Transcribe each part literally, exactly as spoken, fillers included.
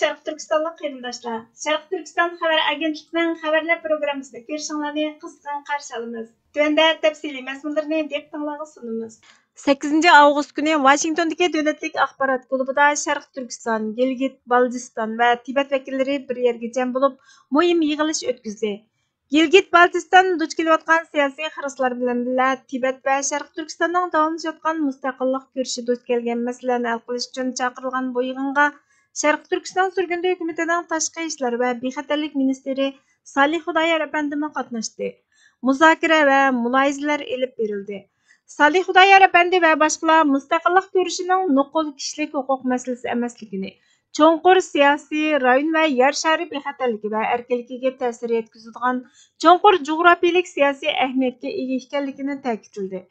شەرقىي تۈركىستانلىق قېرىنداشلار، شەرقىي تۈركىستان خەۋەر ئاگېنتلىقىنىڭ خەۋەرلەر پروگراممىسىدا كۆرۈشۈڭلارنى قىزغىن قارشى ئالىمىز. تۆۋەندە تەپسىلىي مەزمۇنلىرىنى دىققىتىڭلارغا سۇنىمىز. سەككىزىنچى ئاۋغۇست كۈنى ۋاشىنگتوندىكى دۆلەتلىك ئاخبارات كۇلۇبىدا شەرقىي تۈركىستان، گىلگىت، بالتىستان ۋە تىبەت ۋەكىللىرى بىر يەرگە جەم بولۇپ، مۇھىم يىغىلىش ئۆتكۈزدى. گىلگىت بالتىستان دۇچ كېلىۋاتقان سىياسىي خىرىسلار بىلەن بىللە، تىبەت ۋە شەرقىي تۈركىستاننىڭ داۋاملىشىۋاتقان مۇستەقىللىق كۈرىشى دۇچ كەلگەن مەسىلىلەرنى ھەل قىلىش ئۈچۈن چاقىرىلغان بۇ يىغىنغا شەرقىي تۈركىستان سۈرگۈندە ھۆكۈمىتىنىڭ تاشقى ئىشلار ۋە بىخەتەرلىك مىنىستىرى سالىھ خۇدايار ئەپەندىمۇ قاتناشتى. مۇزاكىرە ۋە مۇلاھىزىلەر ئېلىپ بېرىلدى. سالىھ خۇدايار ئەپەندى ۋە باشقىلار مۇستەقىللىق كۈرىشىنىڭ نوقۇل كىشىلىك ھوقۇق مەسىلىسى ئەمەسلىكىنى، چوڭقۇر سىياسىي، رايون ۋە يەر شارى بىخەتەرلىكى ۋە ئەركىنلىكىگە تەسىر يەتكۈزىدىغان چوڭقۇر جۇغراپىيىلىك سىياسىي ئەھمىيەتكە ئىگە ئىكەنلىكىنى تەكىتلىدى.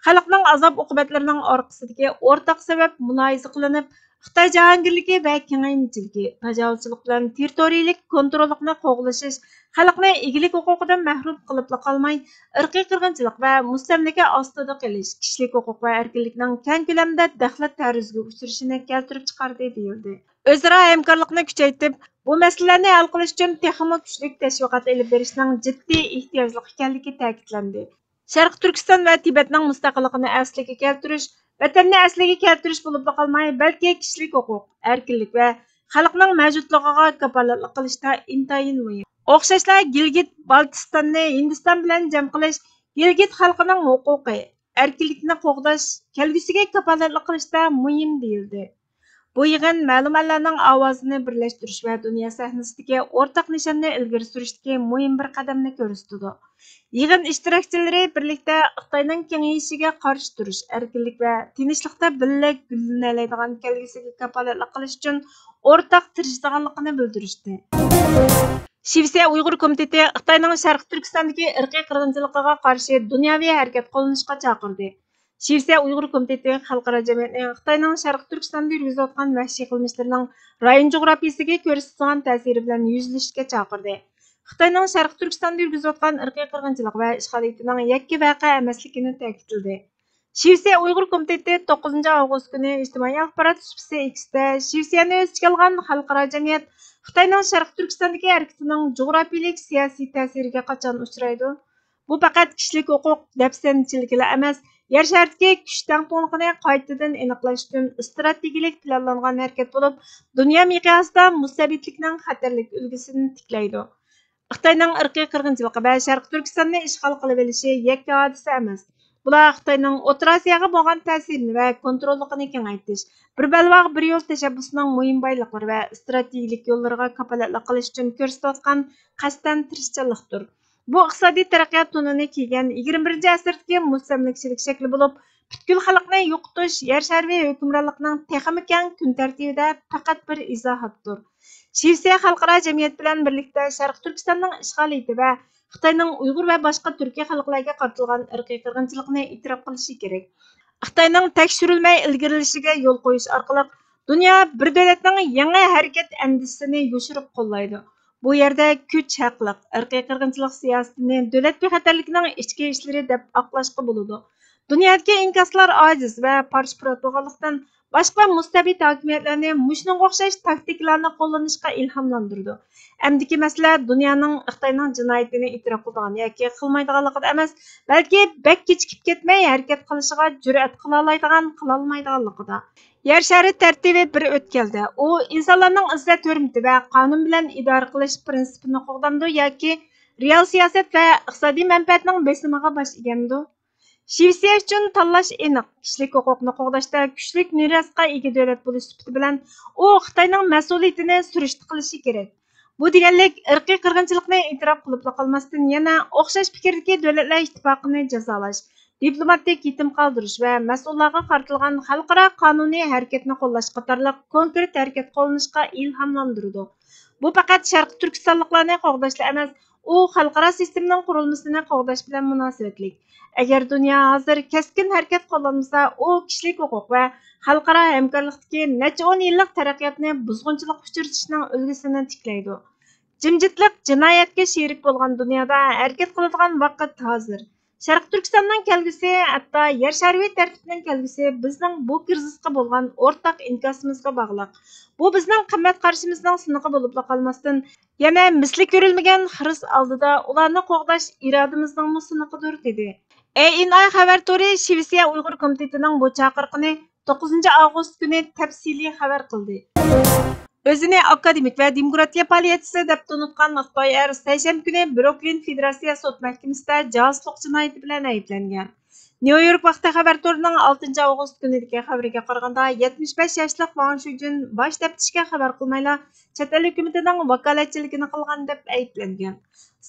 خەلقنىڭ ئازاب-ئوقۇبەتلىرىنىڭ ئارقىسىدىكى ئورتاق سەۋەب مۇلاھىزە قىلىنىپ، خىتاي جاھانگىرلىكى ۋە كېڭەيمىچىلىكى، تاجاۋۇزچىلىق بىلەن تېررىتورىيىلىك كونتروللۇقنى قوغلىشىش، خەلقنى ئىگىلىك ھوقۇقىدىن مەھرۇم قىلىپلا قالماي، ئىرقىي قىرغىنچىلىق ۋە مۇستەملىكە ئاستىدا قېلىش، كىشىلىك ھوقۇق ۋە ئەركىنلىكنىڭ كەڭ كۆلەمدە دەخلەت تەرۇزىگە ئۇچرىشىنى كەلتۈرۈپ چىقاردى، دېيىلدى. ئۆزئارا ھەمكارلىقنى كۈچەيتىپ، بۇ مەسىلىلەرنى ھەل قىلىش ئۈچۈن تېخىمۇ كۈچلۈك تەشۋىقات ئېلىپ بېرىشنىڭ جىددىي ئېھتىياجلىق ئىكەنلىكى تەكىتلەندى. شەرقىي تۈركىستان ۋە تىبەتنىڭ مۇستەقىللىقىنى ئەسلىگە كەلتۈرۈش، ۋەتەننى ئەسلىگە كەلتۈرۈش بولۇپلا قالماي، بەلكى كىشىلىك ھوقۇق، ئەركىنلىك ۋە خەلقنىڭ مەۋجۇتلۇقىغا كاپالەتلىك قىلىشتا ئىنتايىن مۇھىم. ئوخشاشلا گىلگىت بالتىستاننى ھىندىستان بىلەن جەم قىلىش، گىلگىت خەلقىنىڭ ھوقۇقى، ئەركىنلىكىنى قوغداش، كەلگۈسىگە كاپالەتلىك قىلىشتا مۇھىم، دېيىلدى. بۇ يىغىن مەلۇم ئەللەرنىڭ ئاۋازىنى بىرلەشتۈرۈش ۋە دۇنيا سەھنىسىدىكى ئورتاق نىشاننى ئىلگىرى سۈرۈشتىكى مۇھىم بىر قەدەمنى كۆرسىتىدۇ. يىغىن ئىشتىراكچىلىرى بىرلىكتە خىتاينىڭ كېڭىيىشىگە قارشى تۇرۇش، ئەركىنلىك ۋە تىنچلىقتا بىللە گۈللىنەلەيدىغان كەلگۈسىگە كاپالەتلىك قىلىش ئۈچۈن ئورتاق تىرىشىدىغانلىقىنى بىلدۈرۈشتى. شىۋېتسىيە ئۇيغۇر كومىتېتى خىتاينىڭ شەرقىي تۈركىستاندىكى ئىرقىي قىرغىنچىلىقىغا قارشى دۇنياۋى ھەرىكەت قوللىنىشقا چاقىردى. شىۋېتسىيە ئۇيغۇر كومىتېتى خەلقئارا جەمئىيەتنى خىتاينىڭ شەرقىي تۈركىستاندا يۈرگۈزۈۋاتقان ۋەھشىي قىلمىشلىرىنىڭ رايون جۇغراپىيىسىگە كۆرسىتىدىغان تەسىرى بىلەن يۈزلىشىشكە چاقىردى. خىتاينىڭ شەرقىي تۈركىستاندا يۈرگۈزۈۋاتقان ئىرقىي قىرغىنچىلىق ۋە ئىشغالىيىتىنىڭ يەككە ۋەقە ئەمەسلىكىنى تەكىتلىدى. شىۋېتسىيە ئۇيغۇر كومىتېتى توققۇزىنچى ئاۋغۇست كۈنى ئىجتىمائىي ئاخبارات سۇپىسى ئېكستا شىۋېتسىيەنى ئۆز ئىچىگە ئالغان خەلقئارا جەمئىيەت خىتاينىڭ شەرقىي تۈركىستاندىكى ھەرىكىتىنىڭ جۇغراپىيىلىك سىياسىي تەسىرىگە قاچان ئۇچرايدۇ؟ بۇ پەقەت كىشىلىك ھوقۇق دەپسەندىچىلىكىلا ئەمەس، يەر شارىدىكى كۈچ تەڭپۇڭلۇقىنى قايتىدىن ئېنىقلاش ئۈچۈن ئىستراتېگىيىلىك پىلانلانغان ھەرىكەت بولۇپ، دۇنيا مىقياسىدا مۇستەبىتلىكنىڭ خەتەرلىك ئۈلگىسىنى تىكلەيدۇ. خىتاينىڭ ئىرقىي قىرغىنچىلىقى ۋە شەرقىي تۈركىستاننى ئىشغال قىلىۋېلىشى يەككە ھادىسە ئەمەس. بۇلار خىتاينىڭ ئوتتۇرا ئاسىياغا بولغان تەسىرىنى ۋە كونتروللۇقىنى كېڭەيتىش، بىر بەلباغ، بىر يول تەشەببۇسىنىڭ مۇھىم بايلىقلىرى ۋە ئىستراتېگىيىلىك يوللىرىغا كاپالەتلىك قىلىش ئۈچۈن كۆرسىتىۋاتقان قەستەن تىرىشچانلىقتۇر. بۇ ئىقتىسادىي تەرەققىيات تونىنى كىيگەن يىگىرمە بىرىنچى ئەسىردىكى مۇستەملىكىچىلىك شەكلى بولۇپ، پۈتكۈل خەلقنى يوقىتىش يەر شارى ھۆكۈمرانلىقىنىڭ تېخىمۇ كەڭ كۈن تەرتىپىدە پەقەت بىر ئىزاھاتتۇر. شىۋېتسىيە خەلقئارا جەمئىيەت بىلەن بىرلىكتە شەرقىي تۈركىستاننىڭ ئىشغالىيىتى ۋە خىتاينىڭ ئۇيغۇر ۋە باشقا تۈركىي خەلقلەرگە قارىتىلغان ئىرقىي قىرغىنچىلىقىنى ئېتىراپ قىلىشى كېرەك. خىتاينىڭ تەكشۈرۈلمەي ئىلگىرىلىشىگە يول قويۇش ئارقىلىق دۇنيا بىر دۆلەتنىڭ يېڭى ھەرىكەت ئەندىزىسىنى يوشۇرۇپ قوللايدۇ. بۇ يەردە كۈچ ھەقلىق، ئىرقىي قىرغىنچىلىق سىياسىتىنى دۆلەت بىخەتەرلىكىنىڭ ئىچكى ئىشلىرى دەپ ئاقلاشقا بولىدۇ. دۇنيادىكى ئىنكاسلار ئاجىز ۋە پارچە-پۇرات بولغانلىقتىن، باشقا مۇستەبىت ھاكىمىيەتلەرنى مۇشۇنىڭغا ئوخشاش تاكتىكىلارنى قوللىنىشقا ئىلھاملاندۇرىدۇ. ئەمدىكى مەسىلە دۇنيانىڭ خىتاينىڭ جىنايىتىنى ئېتىراپ قىلىدىغان ياكى قىلمايدىغانلىقىدا ئەمەس، بەلكى بەك كېچىكىپ كەتمەي ھەرىكەت قىلىشىغا جۈرئەت قىلالايدىغان، قىلالمايدىغانلىقىدا. يەر شارى تەرتىپى بىر ئۆتكەلدە، ئۇ ئىنسانلارنىڭ ئىززەت-ھۆرمىتى ۋە قانۇن بىلەن ئىدارە قىلىش پىرىنسىپىنى قوغدامدۇ ياكى رېئال سىياسەت ۋە ئىقتىسادىي مەنپەئەتنىڭ بېسىمىغا باش ئېگەمدۇ؟ شىۋېتسىيە ئۈچۈن تاللاش ئېنىق، كىشىلىك ھوقۇقنى قوغداشتا كۈچلۈك مىراسقا ئىگە دۆلەت بولۇش سۈپىتى بىلەن ئۇ خىتاينىڭ مەسئۇلىيىتىنى سۈرۈشتە قىلىشى كېرەك. بۇ دېگەنلىك، ئىرقىي قىرغىنچىلىقنى ئېتىراپ قىلىپلا قالماستىن، يەنە ئوخشاش پىكىردىكى دۆلەتلەر ئىتتىپاقىنى جازالاش، دىپلوماتىك يېتىم قالدۇرۇش ۋە مەسئۇللارغا قارىتىلغان خەلقئارا قانۇنىي ھەرىكەتنى قوللاش قاتارلىق كونكرېت ھەرىكەت قوللىنىشقا ئىلھاملاندۇرىدۇ. بۇ پەقەت شەرقىي تۈركىستانلىقلارنى قوغداشلا ئەمەس، ئۇ خەلقئارا سىستېمىنىڭ قۇرۇلمىسىنى قوغداش بىلەن مۇناسىۋەتلىك. ئەگەر دۇنيا ھازىر كەسكىن ھەرىكەت قوللانمىسا، ئۇ كىشىلىك ھوقۇق ۋە خەلقئارا ھەمكارلىقتىكى نەچچە ئون يىللىق تەرەققىياتنى بۇزغۇنچىلىققا ئۇچرىتىشنىڭ ئۈلگىسىنى تىكلەيدۇ. جىمجىتلىق جىنايەتكە شېرىك بولغان دۇنيادا ھەرىكەت قىلىدىغان ۋاقىت ھازىر. شەرقىي تۈركىستاننىڭ كەلگۈسى، ھەتتا يەر شارى تەرتىپىنىڭ كەلگۈسى بىزنىڭ بۇ كىرىزىسقا بولغان ئورتاق ئىنكاسىمىزغا باغلىق. بۇ بىزنىڭ قىممەت قارىشىمىزنىڭ سىنىقى بولۇپلا قالماستىن، يەنە مىسلى كۆرۈلمىگەن خىرىس ئالدىدا ئۇلارنى قوغداش ئىرادىمىزنىڭمۇ سىنىقىدۇر، دېدى. ئېئېنئاي خەۋەر تورى شىۋېتسىيە ئۇيغۇر كومىتېتىنىڭ بۇ چاقىرىقىنى توققۇزىنچى ئاۋغۇست كۈنى تەپسىلىي خەۋەر قىلدى. ئۆزىنى ئاكادېمىك ۋە دېموكراتىيە پائالىيەتچىسى دەپ تونۇتقان خىتاي ئەر سەيشەنبە كۈنى بروكلىن فېدېراتسىيە سوت مەھكىمىسىدە جاسۇسلۇق جىنايىتى بىلەن ئەيىبلەنگەن. نيۇ يورك ۋاقتى خەۋەر تورىنىڭ ئالتىنچى ئاۋغۇست كۈنىدىكى خەۋىرىگە قارىغاندا، يەتمىش بەش ياشلىق ۋاڭ شۈجۈن باش تەپتىشكە خەۋەر قىلمايلا، چەت ئەل ھۆكۈمىتىنىڭ ۋاكالەتچىلىكىنى قىلغان دەپ ئەيىبلەنگەن.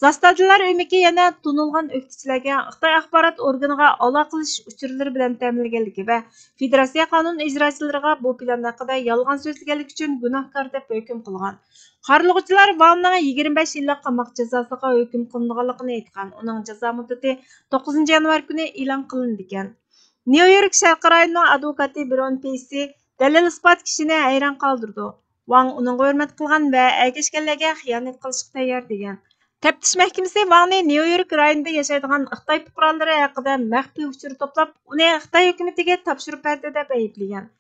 زاستادىلار ئۆمىكى يەنە تونۇلغان ئۆكتىچىلەرگە خىتاي ئاخبارات ئورگىنىغا ئالاقىلىشىش ئۇچۇرلىرى بىلەن تەمىنلىگەنلىكى ۋە فېدېراتسىيە قانۇن ئىجراچىلىرىغا بۇ پىلان ھەققىدە يالغان سۆزلىگەنلىكى ئۈچۈن گۇناھكار دەپ ھۆكۈم قىلغان. قارىلىغۇچىلار ۋاڭنىڭ يىگىرمە بەش يىللىق قاماق جازاسىغا ھۆكۈم قىلىنغانلىقىنى ئېيتقان. ئۇنىڭ جازا مۇددىتى توققۇزىنچى يانۋار كۈنى ئېلان قىلىنىدىكەن. نيۇ يورك شەرقىي رايونىنىڭ ئادۋوكاتى برون پېيسى دەلىل-ئىسپات كىشىنى ھەيران قالدۇرىدۇ. ۋاڭ ئۇنىڭغا ھۆرمەت قىلغان ۋە ئەگەشكەنلەرگە خىيانەت قىلىشقا تەييار، دېگەن. تەپتىش مەھكىمىسى ۋاڭنى نيۇ يورك رايونىدا ياشايدىغان خىتاي پۇقرالىرى ھەققىدە مەخپىي ئۇچۇر توپلاپ، ئۇنى خىتاي ھۆكۈمىتىگە تاپشۇرۇپ بەردى دەپ ئەيىبلىگەن.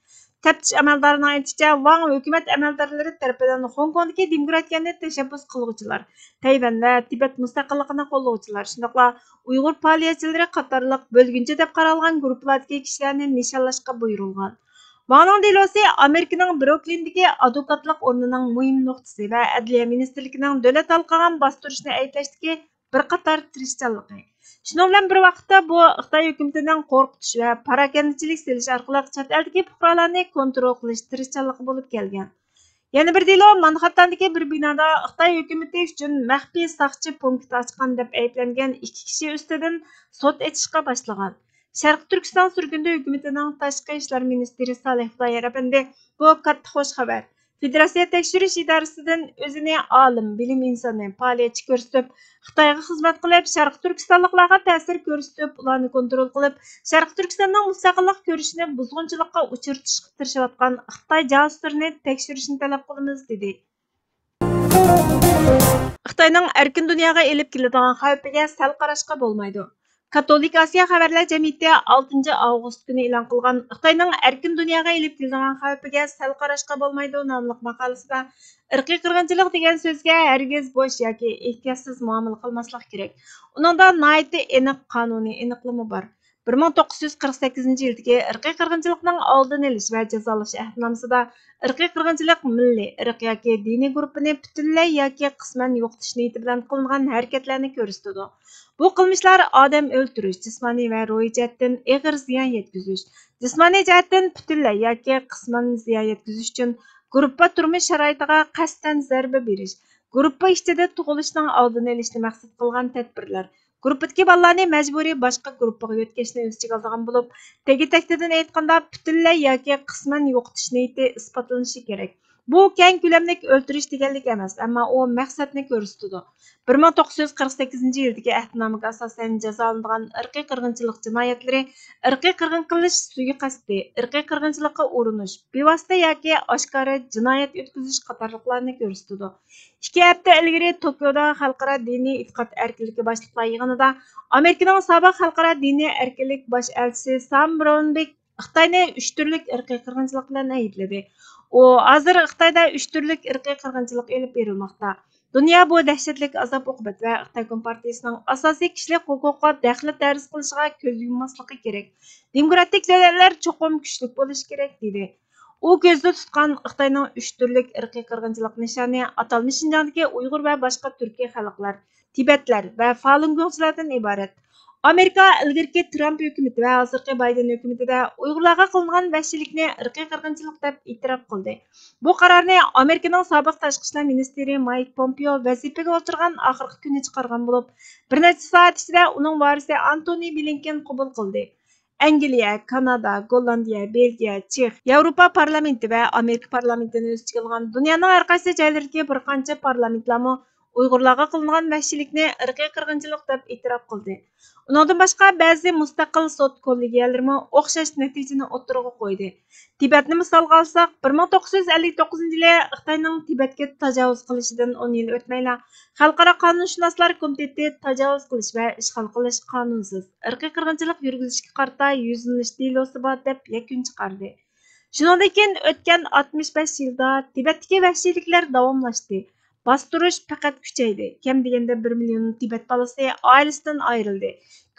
تەپتىش ئەمەلدارىنىڭ ئېيتىشىچە، ۋاڭ ھۆكۈمەت ئەمەلدارلىرى تەرىپىدىن خوڭكوڭدىكى دېموكراتىيەنى تەشەببۇس قىلغۇچىلار، تەيۋەن ۋە تىبەت مۇستەقىللىقىنى قوللىغۇچىلار، شۇنداقلا ئۇيغۇر پائالىيەتچىلىرى قاتارلىق بۆلگۈنچى دەپ قارالغان گۇرۇپپىلاردىكى كىشىلەرنى نىشانلاشقا بۇيرۇلغان. ۋاڭنىڭ دېلوسى ئامېرىكىنىڭ بروكلىندىكى ئادۋوكاتلىق ئورنىنىڭ مۇھىم نۇقتىسى ۋە ئەدلىيە مىنىستىرلىكىنىڭ دۆلەت ھالقىغان باستۇرۇشنى ئەيىبلەشتىكى بىر قاتار تىرىشچانلىقى. شۇنىڭ بىلەن بىر ۋاقىتتا، بۇ خىتاي ھۆكۈمىتىنىڭ قورقۇتۇش ۋە پاراكەندىچىلىك سېلىش ئارقىلىق چەت ئەلدىكى پۇقرالارنى كونترول قىلىش تىرىشچانلىقى بولۇپ كەلگەن. يەنە بىر دېلو مانخاتتاندىكى بىر بىنادا خىتاي ھۆكۈمىتى ئۈچۈن مەخپىي ساقچى پونكىتى ئاچقان دەپ ئەيىبلەنگەن ئىككى كىشى ئۈستىدىن سوت ئېچىشقا باشلىغان. شەرقىي تۈركىستان سۈرگۈندە ھۆكۈمىتىنىڭ تاشقى ئىشلار مىنىستىرى سالىھ خۇدايار ئەپەندى، بۇ كاتتا خوش خەۋەر. فېدېراتسىيە تەكشۈرۈش ئىدارىسىدىن ئۆزىنى ئالىم، بىلىم ئىنسانى، پائالىيەتچى كۆرسىتىپ، خىتايغا خىزمەت قىلىپ، شەرقىي تۈركىستانلىقلارغا تەسىر كۆرسىتىپ، ئۇلارنى كونترول قىلىپ، شەرقىي تۈركىستاننىڭ مۇستەقىللىق كۈرىشىنى بۇزغۇنچىلىققا ئۇچرىتىشقا تىرىشىۋاتقان خىتاي جاسۇسلىرىنى تەكشۈرۈشنى تەلەپ قىلىمىز، دېدى. خىتاينىڭ ئەركىن دۇنياغا ئېلىپ كېلىدىغان خەۋپىگە سەل قاراشقا بولمايدۇ. كاتولىك ئاسىيا خەۋەرلەر جەمئىيىتى ئالتىنچى ئاۋغۇست كۈنى ئېلان قىلغان خىتاينىڭ ئەركىن دۇنياغا ئېلىپ كېلىدىغان خەۋپىگە سەل قاراشقا بولمايدۇ ناملىق ماقالىسىدا، ئىرقىي قىرغىنچىلىق دېگەن سۆزگە ھەرگىز بوش ياكى ئېھتىياتسىز مۇئامىلە قىلماسلىق كېرەك. ئۇنىڭدا ناھايىتى ئېنىق قانۇنىي ئېنىقلىما بار. بىر مىڭ توققۇز يۈز قىرىق سەككىزىنچى يىلدىكى ئىرقىي قىرغىنچىلىقنىڭ ئالدىنى ئېلىش ۋە جازالاش ئەھدىنامىسىدا ئىرقىي قىرغىنچىلىق مىللىي، ئىرق ياكى دىنىي گۇرۇپپىنى پۈتۈنلەي ياكى قىسمەن يوقىتىش نىيىتى بىلەن قىلىنغان ھەرىكەتلەرنى كۆرسىتىدۇ. بۇ قىلمىشلار ئادەم ئۆلتۈرۈش، جىسمانىي ۋە روھىي جەھەتتىن ئېغىر زىيان يەتكۈزۈش، جىسمانىي جەھەتتىن پۈتۈنلەي ياكى قىسمەن زىيان يەتكۈزۈش ئۈچۈن گۇرۇپپا تۇرمۇش شارائىتىغا قەستەن زەربە بېرىش، گۇرۇپپا ئىچىدە تۇغۇلۇشنىڭ ئالدىنى ئېلىشنى مەقسەت قىلغان تەدبىرلەر، گۇرۇپپىدىكى بالىلارنى مەجبۇرىي باشقا گۇرۇپپىغا يۆتكەشنى ئۆز ئىچىگە ئالىدىغان بولۇپ، تېگى-تەكتىدىن ئېيتقاندا، پۈتۈنلەي ياكى قىسمەن يوقىتىش نىيىتى ئىسپاتلىنىشى كېرەك. بۇ كەڭ كۆلەملىك ئۆلتۈرۈش دېگەنلىك ئەمەس، ئەمما ئۇ مەقسەتنى كۆرسىتىدۇ. بىر مىڭ توققۇز يۈز قىرىق سەككىزىنچى يىلدىكى ئەھدىنامىگە ئاساسەن جازالىنىدىغان ئىرقىي قىرغىنچىلىق جىنايەتلىرى ئىرقىي قىرغىن قىلىش سۇيىقەستى، ئىرقىي قىرغىنچىلىققا ئۇرۇنۇش، بىۋاسىتە ياكى ئاشكارا جىنايەت ئۆتكۈزۈش قاتارلىقلارنى كۆرسىتىدۇ. ئىككى ھەپتە ئىلگىرى توكيودا خەلقئارا دىنىي ئېتىقاد ئەركىنلىكى باشلىقلار يىغىنىدا ئامېرىكىنىڭ سابىق خەلقئارا دىنىي ئەركىنلىك باش ئەلچىسى سام برونبېك خىتاينى ئۈچ تۈرلۈك ئىرقىي قىرغىنچىلىق بىلەن ئەيىبلىدى. ئۇ، ھازىر خىتايدا ئۈچ تۈرلۈك ئىرقىي قىرغىنچىلىق ئېلىپ بېرىلماقتا. دۇنيا بۇ دەھشەتلىك ئازاب-ئوقۇبەت ۋە خىتاي كومپارتىيىسىنىڭ ئاساسىي كىشىلىك ھوقۇقىغا دەخلى-تەرۇز قىلىشىغا كۆز يۇمماسلىقى كېرەك. دېموكراتىك دۆلەتلەر چوقۇم كۈچلۈك بولۇشى كېرەك، دېدى. ئۇ كۆزدە تۇتقان خىتاينىڭ ئۈچ تۈرلۈك ئىرقىي قىرغىنچىلىق نىشانى ئاتالمىش شىنجاڭدىكى ئۇيغۇر ۋە باشقا تۈركىي خەلقلەر، تىبەتلەر ۋە فالۇنگوڭچىلاردىن ئىبارەت. ئامېرىكا ئىلگىرىكى ترامپ ھۆكۈمىتى ۋە ھازىرقى بايدېن ھۆكۈمىتىدە ئۇيغۇرلارغا قىلىنغان ۋەھشىيلىكنى ئىرقىي قىرغىنچىلىق دەپ ئېتىراپ قىلدى. بۇ قارارنى ئامېرىكىنىڭ سابىق تاشقى ئىشلار مىنىستىرى مايك پومپېئو ۋەزىپىگە ئولتۇرغان ئاخىرقى كۈنى چىقارغان بولۇپ، بىر نەچچە سائەت ئىچىدە ئۇنىڭ ۋارىسى ئانتونى بلىنكېن قوبۇل قىلدى. ئەنگلىيە، كانادا، گوللاندىيە، بېلگىيە، چېخ، ياۋروپا پارلامېنتى ۋە ئامېرىكا پارلامېنتىنى ئۆز ئىچىگە ئالغان دۇنيانىڭ ھەر قايسى جايلىرىدىكى بىر قانچە پارلامېنتلارمۇ ئۇيغۇرلارغا قىلىنغان ۋەھشىيلىكنى ئىرقىي قىرغىنچىلىق دەپ ئېتىراپ قىلدى. ئۇنىڭدىن باشقا، بەزى مۇستەقىل سوت كوللېگىيەلىرىمۇ ئوخشاش نەتىجىنى ئوتتۇرىغا قويدى. تىبەتنى مىسالغا ئالساق، بىر مىڭ توققۇز يۈز ئەللىك توققۇزىنچى يىلى خىتاينىڭ تىبەتكە تاجاۋۇز قىلىشىدىن ئون يىل ئۆتمەيلا، خەلقئارا قانۇنشۇناسلار كومىتېتى تاجاۋۇز قىلىش ۋە ئىشغال قىلىش قانۇنسىز، ئىرقىي قىرغىنچىلىق يۈرگۈزۈشكە قارىتا يۈزلىنىش دېلوسى بار، دەپ يەكۈن چىقاردى. شۇنىڭدىن كېيىن ئۆتكەن ئاتمىش بەش يىلدا تىبەتتىكى ۋەھشىيلىكلەر داۋاملاشتى. باستۇرۇش پەقەت كۈچەيدى. كەم دېگەندە بىر مىليون تىبەت بالىسى ئائىلىسىدىن ئايرىلدى.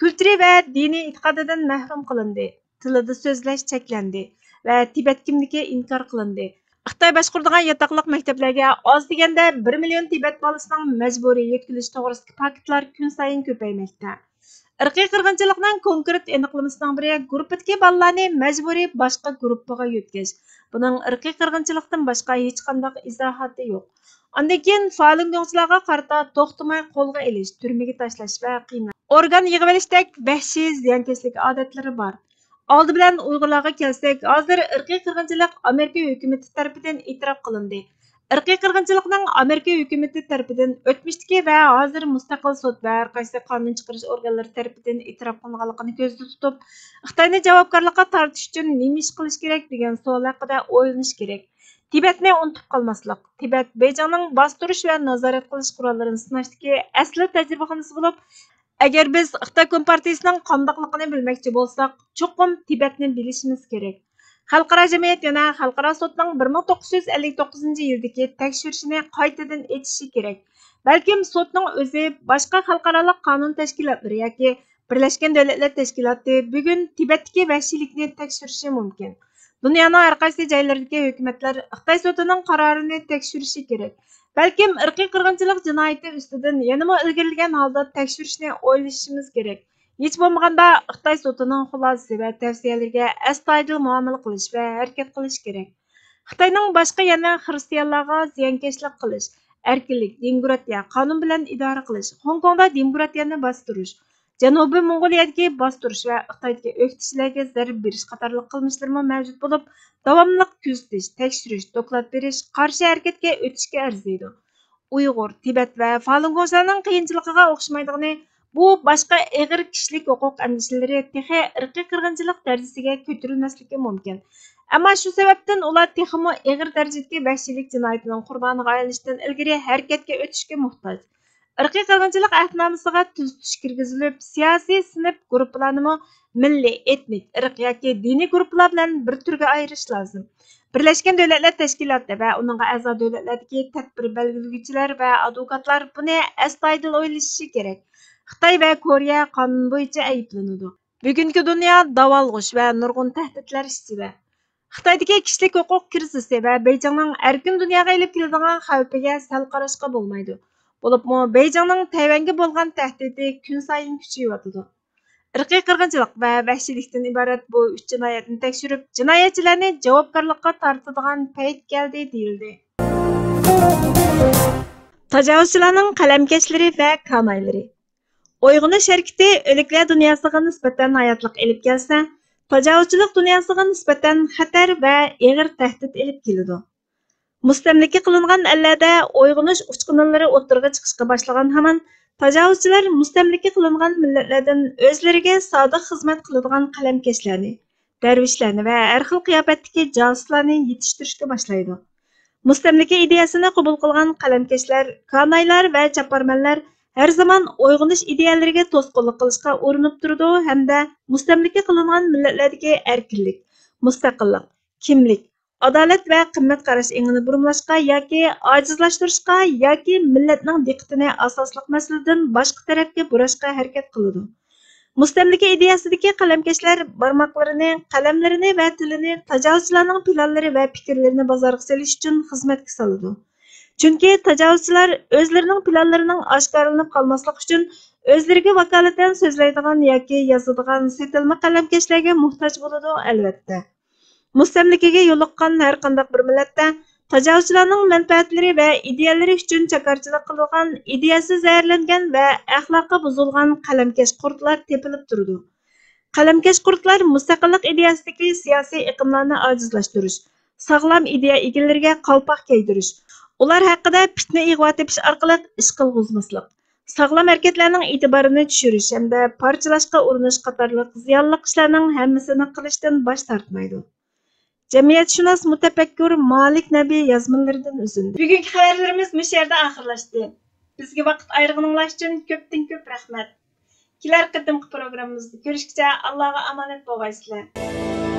كۈلتۈرى ۋە دىنىي ئېتىقادىدىن مەھرۇم قىلىندى. تىلىدا سۆزلەش چەكلەندى ۋە تىبەت كىملىكى ئىنكار قىلىندى. خىتاي باشقۇرىدىغان ياتاقلىق مەكتەپلەرگە ئاز دېگەندە بىر مىليون تىبەت بالىسىنىڭ مەجبۇرىي يۆتكىلىش توغرىسىدىكى پاكىتلار كۈنسايىن كۆپەيمەكتە. ئىرقىي قىرغىنچىلىقنىڭ كونكرېت ئېنىقلىمىسىنىڭ بىرى گۇرۇپپىدىكى بالىلارنى مەجبۇرىي باشقا گۇرۇپپىغا يۆتكەش. بۇنىڭ ئىرقىي قىرغىنچىلىقتىن باشقا ھېچقانداق ئىزاھاتى يوق. ئاندىن كېيىن فالۇن گوڭچىلارغا قارىتا توختىماي قولغا ئېلىش، تۈرمىگە تاشلاش ۋە قىيناش، ئورگان يىغىۋېلىشتەك ۋەھشىي، زىيانكەشلىك ئادەتلىرى بار. ئالدى بىلەن ئۇيغۇرلارغا كەلسەك، ھازىر ئىرقىي قىرغىنچىلىق ئامېرىكا ھۆكۈمىتى تەرىپىدىن ئېتىراپ قىلىندى. ئىرقىي قىرغىنچىلىقنىڭ ئامېرىكا ھۆكۈمىتى تەرىپىدىن ئۆتمۈشتىكى ۋە ھازىر مۇستەقىل سوت ۋە ھەر قايسى قانۇن چىقىرىش ئورگانلىرى تەرىپىدىن ئېتىراپ قىلىنغانلىقىنى كۆزدە تۇتۇپ، خىتاينى جاۋابكارلىققا تارتىش ئۈچۈن نېمە ئىش قىلىش كېرەك دېگەن سوئال ھەققىدە ئويلىنىش كېرەك. تىبەتنى ئۇنتۇپ قالماسلىق. تىبەت بېيجىڭنىڭ باستۇرۇش ۋە نازارەت قىلىش قوراللىرىنى سىناشتىكى ئەسلى تەجرىبىخانىسى بولۇپ، ئەگەر بىز خىتاي كومپارتىيىسىنىڭ قانداقلىقىنى بىلمەكچى بولساق، چوقۇم تىبەتنى بىلىشىمىز كېرەك. خەلقئارا جەمئىيەت يەنە خەلقئارا سوتنىڭ بىر مىڭ توققۇز يۈز ئەللىك توققۇزىنچى يىلدىكى تەكشۈرۈشىنى قايتىدىن ئېچىشى كېرەك. بەلكىم سوتنىڭ ئۆزى باشقا خەلقئارالىق قانۇن تەشكىلاتلىرى ياكى بىرلەشكەن دۆلەتلەر تەشكىلاتى بۈگۈن تىبەتتىكى ۋەھشىيلىكنى تەكشۈرۈشى مۇمكىن. دۇنيانىڭ ھەر قايسى جايلىرىدىكى ھۆكۈمەتلەر خىتاي سوتىنىڭ قارارىنى تەكشۈرۈشى كېرەك. بەلكىم ئىرقىي قىرغىنچىلىق جىنايىتى ئۈستىدىن يەنىمۇ ئىلگىرىلىگەن ھالدا تەكشۈرۈشنى ئويلىشىشىمىز كېرەك. ھېچ بولمىغاندا خىتاي سوتىنىڭ خۇلاسىسى ۋە تەۋسىيەلىرىگە ئەستايىدىل مۇئامىلە قىلىش ۋە ھەرىكەت قىلىش كېرەك. خىتاينىڭ باشقا يەنە خىرىستىيانلارغا زىيانكەشلىك قىلىش، ئەركىنلىك، دېموكراتىيە، قانۇن بىلەن ئىدارە قىلىش، خوڭكوڭدا دېموكراتىيەنى باستۇرۇش، جەنۇبىي موڭغۇلىيەدىكى باستۇرۇش ۋە خىتايدىكى ئۆكتىچىلەرگە زەربە بېرىش قاتارلىق قىلمىشلىرىمۇ مەۋجۇت بولۇپ، داۋاملىق كۆزىتىش، تەكشۈرۈش، دوكلات بېرىش، قارشى ھەرىكەتكە ئۆتۈشكە ئەرزىيدۇ. ئۇيغۇر، تىبەت ۋە فالۇنگوڭلارنىڭ قىيىنچىلىقىغا ئوخشىمايدىغىنى، بۇ باشقا ئېغىر كىشىلىك ھوقۇق ئەندىشىلىرى تېخى ئىرقىي قىرغىنچىلىق دەرىجىسىگە كۆتۈرۈلمەسلىكى مۇمكىن. ئەمما شۇ سەۋەبتىن ئۇلار تېخىمۇ ئېغىر دەرىجىدىكى ۋەھشىيلىك جىنايىتىنىڭ قۇربانىغا ئايلىنىشتىن ئىلگىرى ھەرىكەتكە ئۆتۈشكە موھتاج. ئىرقىي قىرغىنچىلىق ئەھدىنامىسىغا تۈزىتىش كىرگۈزۈلۈپ، سىياسىي سىنىپ گۇرۇپپىلارنىمۇ مىللىي، ئېتنىك، ئىرقىي ياكى دىنىي گۇرۇپپىلار بىلەن بىر تۈرگە ئايرىش لازىم. بىرلەشكەن دۆلەتلەر تەشكىلاتى ۋە ئۇنىڭغا ئەزا دۆلەتلەردىكى تەدبىر بەلگىلىگۈچىلەر ۋە ئادۋوكاتلار بۇنى ئەستايىدىل ئويلىشىشى كېرەك. خىتاي ۋە كورېيە قانۇن بويىچە ئەيىبلىنىدۇ. بۈگۈنكى دۇنيا داۋالغۇش ۋە نۇرغۇن تەھدىتلەر ئىچىدە. خىتايدىكى كىشىلىك ھوقۇق كىرىزىسى ۋە بېيجىڭنىڭ ئەركىن دۇنياغا ئېلىپ كېلىدىغان خەۋپىگە سەل قاراشقا بولمايدۇ. بولۇپمۇ بېيجىڭنىڭ تەيۋەنگە بولغان تەھدىتى كۈنسايىن كۈچىيىۋاتىدۇ. ئىرقىي قىرغىنچىلىق ۋە ۋەھشىيلىكتىن ئىبارەت بۇ ئۈچ جىنايەتنى تەكشۈرۈپ، جىنايەتچىلەرنى جاۋابكارلىققا تارتىدىغان پەيت كەلدى، دېيىلدى. تاجاۋۇزچىلارنىڭ قەلەمكەشلىرى ۋە كانايلىرى. ئويغىنىش ھەرىكىتى ئۆلۈكلەر دۇنياسىغا نىسبەتەن ھاياتلىق ئېلىپ كەلسە، تاجاۋۇزچىلىق دۇنياسىغا نىسبەتەن خەتەر ۋە ئېغىر تەھدىت ئېلىپ كېلىدۇ. مۇستەملىكە قىلىنغان ئەللەردە ئويغىنىش ئۇچقۇنلىرى ئوتتۇرىغا چىقىشقا باشلىغان ھامان، تاجاۋۇزچىلار مۇستەملىكە قىلىنغان مىللەتلەردىن ئۆزلىرىگە سادىق خىزمەت قىلىدىغان قەلەمكەشلەرنى، دەرۋىشلەرنى ۋە ھەر خىل قىياپەتتىكى جاسۇسلارنى يېتىشتۈرۈشكە باشلايدۇ. مۇستەملىكە ئىدىيەسىنى قوبۇل قىلغان قەلەمكەشلەر كانايلار ۋە چاپارمەنلەر ھەر زامان ئويغىنىش ئىدىيەلىرىگە توسقۇنلۇق قىلىشقا ئۇرۇنۇپ تۇرىدۇ ھەمدە مۇستەملىكە قىلىنغان مىللەتلەردىكى ئەركىنلىك، مۇستەقىللىق، كىملىك، ئادالەت ۋە قىممەت قاراش ئېڭىنى بۇرمىلاشقا ياكى ئاجىزلاشتۇرۇشقا ياكى مىللەتنىڭ دىققىتىنى ئاساسلىق مەسىلىدىن باشقا تەرەپكە بۇراشقا ھەرىكەت قىلىدۇ. مۇستەملىكە ئىدىيەسىدىكى قەلەمكەشلەر بارماقلىرىنى، قەلەملىرىنى ۋە تىلىنى تاجاۋۇزچىلارنىڭ پىلانلىرى ۋە پىكىرلىرىنى بازارغا سېلىش ئۈچۈن خىزمەتكە سالىدۇ. چۈنكى تاجاۋۇزچىلار ئۆزلىرىنىڭ پىلانلىرىنىڭ ئاشكارىلىنىپ قالماسلىقى ئۈچۈن ئۆزلىرىگە ۋاكالىتەن سۆزلەيدىغان ياكى يازىدىغان سېتىلما قەلەمكەشلەرگە موھتاج بولىدۇ، ئەلۋەتتە. مۇستەملىكىگە يولۇققان ھەر قانداق بىر مىللەتتە تاجاۋۇزچىلارنىڭ مەنپەئەتلىرى ۋە ئىدىيەلىرى ئۈچۈن چاكارچىلىق قىلىدىغان، ئىدىيەسى زەھەرلەنگەن ۋە ئەخلاقى بۇزۇلغان قەلەمكەش قۇردلار تېپىلىپ تۇرىدۇ. قەلەمكەش قۇردلار مۇستەقىللىق ئىدىيەسىدىكى سىياسىي ئېقىملارنى ئاجىزلاشتۇرۇش، ساغلام ئىدىيە ئىگىلىرىگە قالپاق كىيدۈرۈش، ئۇلار ھەققىدە پىتنە ئىغۋا تېپىش ئارقىلىق ئىش قىلغۇزماسلىق، ساغلام ھەرىكەتلەرنىڭ ئېتىبارىنى چۈشۈرۈش ھەمدە پارچىلاشقا ئۇرۇنۇش قاتارلىق زىيانلىق ئىشلارنىڭ ھەممىسىنى قىلىشتىن باش تارتمايدۇ. جەمئىيەتشۇناس مۇتەپەككۇر مالىك نەبى يازمىلىرىدىن ئۈزۈندى. بۈگۈنكى خەۋەرلىرىمىز مۇشۇ يەردە ئاخىرلاشتى. بىزگە ۋاقىت ئايرىغىنىڭلار ئۈچۈن كۆپتىن كۆپ رەھمەت. كېلەر قېتىمقى پروگراممىمىزدا كۆرۈشكىچە ئاللاغا ئامانەت بولغايسىلەر.